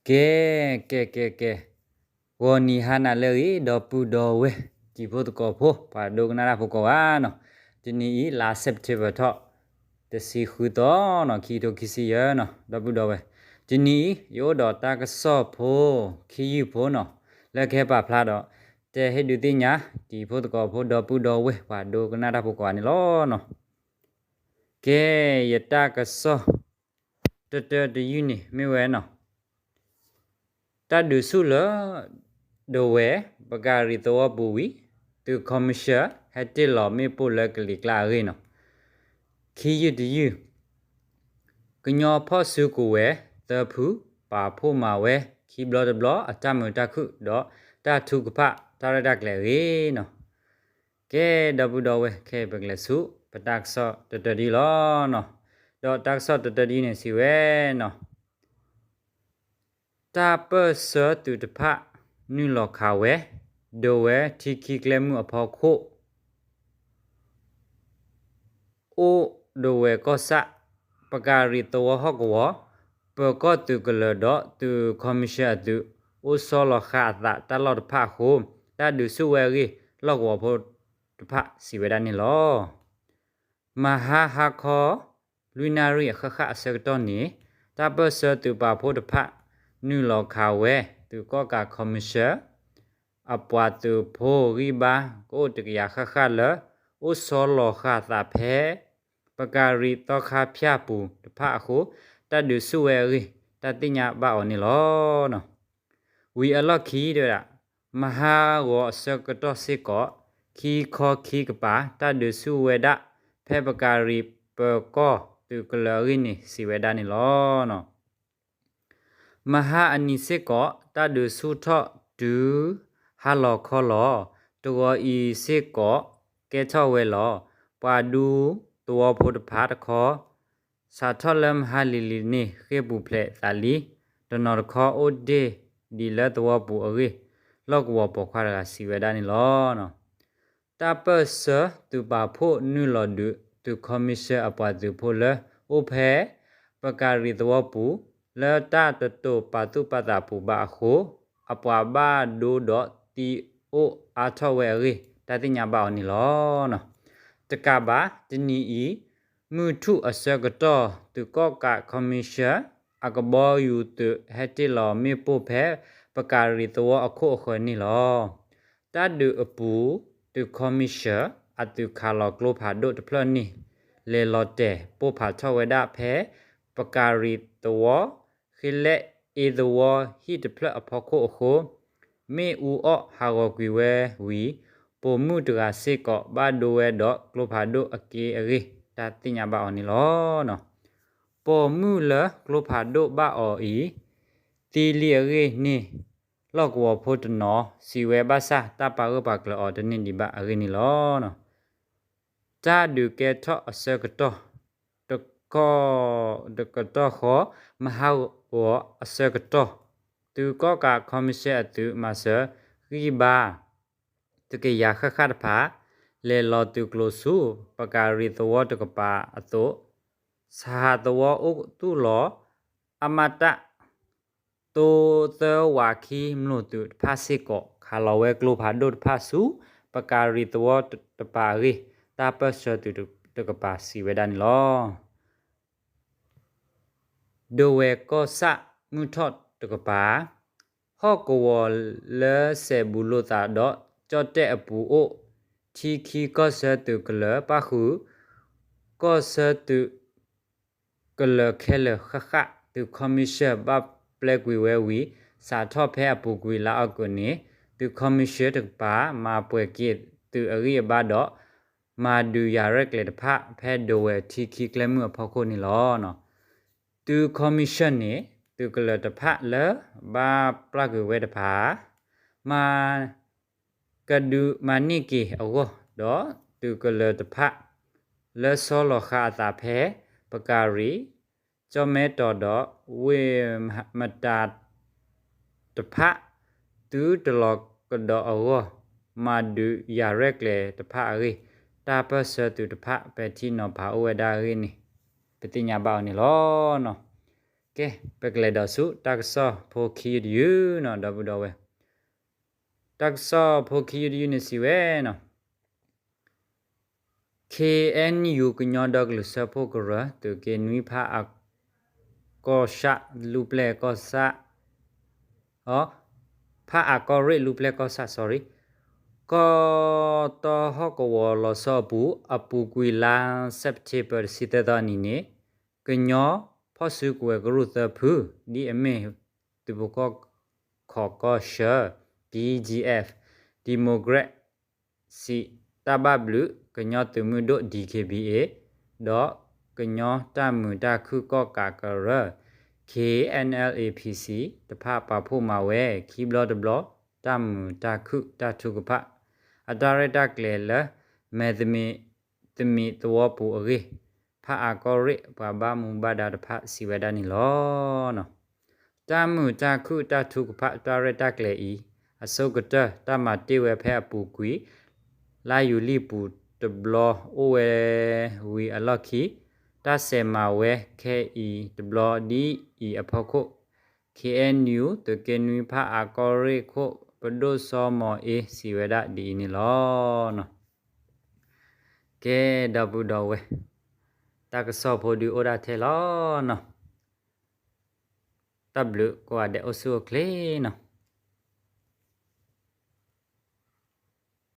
ကဲ ကဲ ကဲ ကဲ, ဂီၤနံၤဟါနၤလၢအဂ့ၤ ဒီပုၢ်ဒီဝဲၢ် တံၤဖိသကိးဖိ ပှၤဒိကနၣ်တၢ်ဖိကိးဂၤနီၤ, တနံၤအံၤ လါ September ထီၣ် တဆံဃုသီနီၤ ခံကထိခံဆံယဲၢ်နီၤ ဒီပုၢ်ဒီဝဲၢ်, တနံၤအံၤ ယအိၣ်ဒီးတၢ်ကစီၣ်ဖိ ခံယုၢ်ဖိနီၤ လၢကဟဲပာ်ဖျါဒီး တဲဟ့ၣ်ဒုးသ့ၣ်ညါ တံၤဖိသကိးဖိ ဒီပုၢ်ဒီဝဲၢ် ပှၤဒိကနၣ်တၢ်ဖိကိးဂၤန့ၣ်လီၤနီၤ. ကဲ ယတၢ်ကစီၣ် တတၢတယုၢ်န့ၣ် မ့ၢ်ဝဲနီၤ, တၢ်ဒုးဆူၣ်လၢ ဒဝဲၢ် ပကၤရံၤသဝီပူၤဝံၤ သုးခီမံၡၢၣ် ဟဲတ့ၢ်လီၤမ့ၣ်ပိၢ်လၢကလံၤကျါအဂ့ၢ်နီၤ. ခံယုၢ်တယုၢ် ကညီဖီၣ်စုကဝဲၤ သၢဖု ပာ်ဖှိၣ်မၤဝဲ ခံဘျီတဘျီ အတၢ်မုာ်တၢ်ခုၣ်ဒီး တၢ်ထုကဖၣ် တၢ်ရဲၣ်တၢ်ကျဲၤအဂ့ၢ်နီၤ. ကဲ ဒီပုၢ်ဒီဝဲၢ် ခဲအံၤပကလဲၤဆူ ပတၢ်ကစီၣ်တတၢတယုၢ်လီၤနီၤ. ဒီးတၢ်ကစီၣ်တတၢတယုၢ်န့ၣ် စံးဝဲနီၤ, တၢ်ပၢၢ်ဆၢသုးတဖၣ် နုာ်လီၤခးဝဲ ဒဝဲၢ်ထံခံကျဲမုၢ်အဖီခိၣ် အိၣ်ဒဝဲၢ်ကီၢ်ဆၣ် ပကၤရံၤသဝီဟီၣ်ကဝီၤ ပၢၤကီၢ်သုးကလၢၤဒီးသုးခီမံၡၢၣ်အသုး အိၣ်ဆီလီၤဃာ်အသးတၢ်လီၢ်တဖၣ်အဃိ တၢ်ဒုးဆူၣ်ဝဲအဂ့ၢ် လီၢ်ကဝီၤဖိတဖၣ်စံးဝဲဒၣ်န့ၣ်လီၤ. မဟါဟါခီ လွံၢ်နၣ်ရံၣ်အဃၣ်ဃၣ်အဆၢကတီၢ်န့ၣ် တၢ်ပၢၢ်ဆၢသုးပာ်ဖှိၣ်တဖၣ် နုာ်လီၤခးဝဲ သုးကီၣ်ကးခီမံၡၢၣ် အပှၤသုးဖိဂံၢ်ဘါ ကအိၣ်တကယၤဃၣ်ဃၣ်လၢ အိၣ်ဆီလီၤဃာ်သးဖဲ ပကၤရံၤသီခါဖၠၣ်ပူၤတဖၣ်အဃိ တၢ်ဒုးဆူၣ်ဝဲအဂ့ၢ် တၢ်သ့ၣ်ညါဘၣ်အီၤန့ၣ်လီၤ. ဝံၤအလီၢ်ခံတဲဝဲဒၣ် မဟါဂီၤအဆၢကတီၢ်စ့ၢ်ကီး ခံခီခံကပၤ တၢ်ဒုးဆူၣ်ဝဲဒၣ် ဖဲပကၤရံၤပၢၤကီၢ်သုးကလၢၤအဂ့ၢ်န့ၣ် စံးဝဲဒၣ်န့ၣ်လီၤ. မဟါအနံၤစ့ၢ်ကီး တၢ်ဒုးဆူၣ်ထီၣ်တုၤ ဟါလီၤခီလီၤ, တဂီၤအံၤစ့ၢ်ကီး ကဲထီၣ်ဝဲလီၤ. ပှၤဒူသဝီဖိတဖၣ်တခီ စးထီၣ်လၢမဟါလံၤလံၤန့ၣ် ဃ့ၢ်ပူၤဖျဲးသးလံ, တနီၤတခီအိၣ်တ့ၢ်ဒံးလၢသဝီပူၤအဂ့ၢ် လီၢ်ကဝီၤပိာ်ခွါတဂၤစံးဝဲဒၣ်န့ၣ်လီၤ. တၢ်ပၢၢ်ဆၢသုးပာ်ဖှိၣ်နုာ်လီၤဒုး သုးခီမံၡၢၣ်အပှၤသုးဖိလၢ အိၣ်ဖဲ ပကၤရံၤသဝီပူၤ လၢတၢ်တတိာ်ပာ်သူၣ်ပာ်သးပူၤဘၣ်အဃိ အပှၤဘၣ်ဒိဒီးသံအိၣ်အါထီၣ်ဝဲအဂ့ၢ် တၢ်သ့ၣ်ညါဘၣ်အီၤန့ၣ်လီၤ. တကးဘၣ် တနံၤအံၤ မုၢ်ထူၣ်အဆၢကတီၢ် သုးကီၣ်ကးခီမံၡၢၣ် အကဘီယူၤသုးဟဲတ့ၢ်လီၤမ့ၣ်ပိၢ်ဖဲ ပကၤရံၤသဝီအခိၣ်အဃၢၤန့ၣ်လီၤ. တၢ်ဒုးအပူၤ သုးခီမံၡၢၣ် အသုးခးလီၤကျိဖးဒိၣ်တဖျၢၣ်န့ၣ် လဲၤလီၤတဲာ်ပိၢ်ဖးထီၣ်ဝဲဒၣ်ဖဲ ပကၤရံၤသဝီ ဃ့လဲၣ်အ့သဝီဟံၣ်တဖျၢၣ်အဖီခိၣ်အဃိ မ့ၣ်အူအီၣ်ဟးဂီၤကွံာ်ဝဲဝံၤ ပိာ်မုၣ်တဂၤစ့ၢ်ကီးဘၣ်ဒိဝဲဒီးကျိဖးဒိၣ်အက့အဂ့ၢ် တၢ်သ့ၣ်ညါဘၣ်အီၤန့ၣ်လီၤ. ပိာ်မုၣ်လၢကျိဖးဒိၣ်ဘၣ်အီၤအံၤ သံလံအဂ့ၢ်န့ၣ် လီၢ်ကဝီၤဖိတနီၤ စံးဝဲဘၣ်ဆၣ် တၢ်ပာ်ဂၢၢ်ပာ်ကျၢၤအီၤတန့ၢ်ဒံးဘၣ်အဂ့ၢ်န့ၣ်လီၤ. တၢ်ဒုးကဲထီၣ်အဆၢကတီၢ် တကတီၢ်ဃီ မဟါဂီၤအဆၢကတီၢ် သုးကီၣ်ကးခီမံၡၢၣ်အသုးမၤစၢၤ ဂံၢ်ဘါ သုးကယၤဃၣ်ဃၣ်တဖၣ် လဲၤလီၤသုးကျိၤဆူ ပကၤရံၤသဝီတကပၤအသိး စဟးသဝီအိၣ်သူၣ်လီၤ အမတ သိသၢဝးခံ မျိာ်သုးတဖၣ်စ့ၢ်ကီး ခးလီၤဝဲကျိဖးဒိၣ်တဖၣ်ဆူ ပကၤရံၤသဝီတကပၤအဂ့ၢ် တၢ်ပၢၢ်ဆၢသုးတကပၤစံးဝဲဒၣ်န့ၣ်လီၤ. ဒဝဲၢ်ကီၢ်ဆၣ်မုၢ်ထီၣ်တကပၤ ဟီၣ်ကဝီၤလၢစဲးဘူးလိာ်သးဒီး ကၠီၣ်တဲၣ်အပူၤအိၣ် ထံခံကီၢ်ဆၢသုးကလၢၤပၣ်ဃုာ် ကီၢ်ဆၢသုးကလၢၤခဲလၢာ်ဃၣ်ဃၣ် သုးခီမံၡၢၣ်ဘၣ်ပျဲကွံာ်ဝဲဝံၤ စးထီၣ်ဖဲအပူၤကွံာ်လါအီကူးန့ၣ် သုးခီမံၡၢၣ်တကပၤ မၤပှဲၤက့ၤသုးအဂံၢ်အဘါဒီး မၤဒုးယၤရဲၣ်ကျဲၤတဖၣ် ဖဲဒဝဲၢ်ထံခံကျဲမုၢ်အဖီခိၣ်န့ၣ်လီၤ. သုးခီမံၡၢၣ်န့ၣ် သုးကလၢၤတဖၣ်လၢဘၣ်ပျၢ်ကွံာ်ဝဲတဖၣ် မၤ ကဒုးမၤန့ၢ်က့ၤအဂီၢ်ဒီး သုးကလၢၤတဖၣ် လၢဆီလီၤဃာ်အသးဖဲ ပကၤရံၤ ကၠီၣ်မဲတီၤဒီး ဝ့ၢ်မတၤတဖၣ် သုတလီၤကဒီးအဂီၢ် မၤဒုးယၤရဲၣ်ကျဲၤတဖၣ်အဂ့ၢ် တၢ်ပၢၢ်ဆၢသုးတဖၣ် ပဲာ်ထံနီၤဖးအိၣ်ဝဲဒၣ်အဂ့ၢ်န့ၣ် ပသ့ၣ်ညါဘၣ်အီၤန့ၣ်လီၤ. ကဲ, ပကလဲၤဒီးဆူတၢ်ကစီၣ်ဖိခံယုၢ်တယုၢ်နီၤ ဒီပုၢ်ဒီဝဲၢ်, တၢ်ကစီၣ်ဖိခံယုၢ်တယုၢ်န့ၣ်စံးဝဲနီၤ, KNU ကညီဒီကလုာ်စၢဖှိၣ်ကရၢ သုးက့နွံဖးအကီၢ်ဆၣ် လူၢ်ပျဲၢ်ကီၢ်ဆၣ်, ဖးအကီၢ်ရ့ၣ်လူၢ်ပျဲၢ်ကီၢ်ဆၣ် sorry, ကီၢ်တီဟီၣ်ကဝီၤလီၤဆီအပူၤ အပူၤကွံာ်လါ September တဆံသၢသီအနံၤန့ၣ်, ကညီဖီၣ်စုကဝဲၤကရူၢ်သၢဖု, ဒ်အမ့ၢ် သုးဖိကီၢ်ခိးကီၢ်ဆၢ, BGF, Democratic တၢ်ဘၣ်ဘျုး, ကညီသုးမုၢ်ဒိၣ် DKBA, ဒီးကညီတၢ်မုာ်တၢ်ခုၣ်ကီၣ်ကးကရၢ KNLA-PC တဖၣ်ပာ်ဖှိၣ်မၤဝဲ ခံဘျီတဘျီ တၢ်မုာ်တၢ်ခုၣ်တၢ်ထုကဖၣ် အတၢ်ရဲၣ်တၢ်ကျဲၤလၢ မဲာ်သမံးသဝီပူၤအဂ့ၢ်, ဖးအကီၢ်ရ့ၣ်ပှၤဘၣ်မူဘၣ်ဒါတဖၣ်စံးဝဲဒၣ်န့ၣ်လီၤ. တၢ်မုာ်တၢ်ခုၣ်တၢ်ထုကဖၣ်တၢ်ရဲၣ်တၢ်ကျဲၤအံၤ အဆိကတၢၢ် တၢ်မၤတ့ၢ်ဝဲဖဲအပူၤကွံာ် လါယူၤလံပူၤတဘျီ အိၣ်ဝဲဝံၤအလီၢ်ခံ တၢ်စဲးမၤဝဲခဲအံၤတဘျီဒ်အံၤအဖီခိၣ် KNU သုးက့နွံဖးအကီၢ်ရ့ၣ်ခိၣ် ပဒိၣ်စီၤမီၤအ့စံးဝဲဒၣ်ဒ်အံၤန့ၣ်လီၤ. ကဲ, ဒီပုၢ်ဒီဝဲၢ်, တၢ်ကစီၣ်ဖိဒုးအိၣ်ဒၣ်ထဲလီၤနီၤ. တၢ်ဘျုးကိးဂၤဒဲး အိၣ်ဆူၣ်အိၣ်ချ့နီၤ.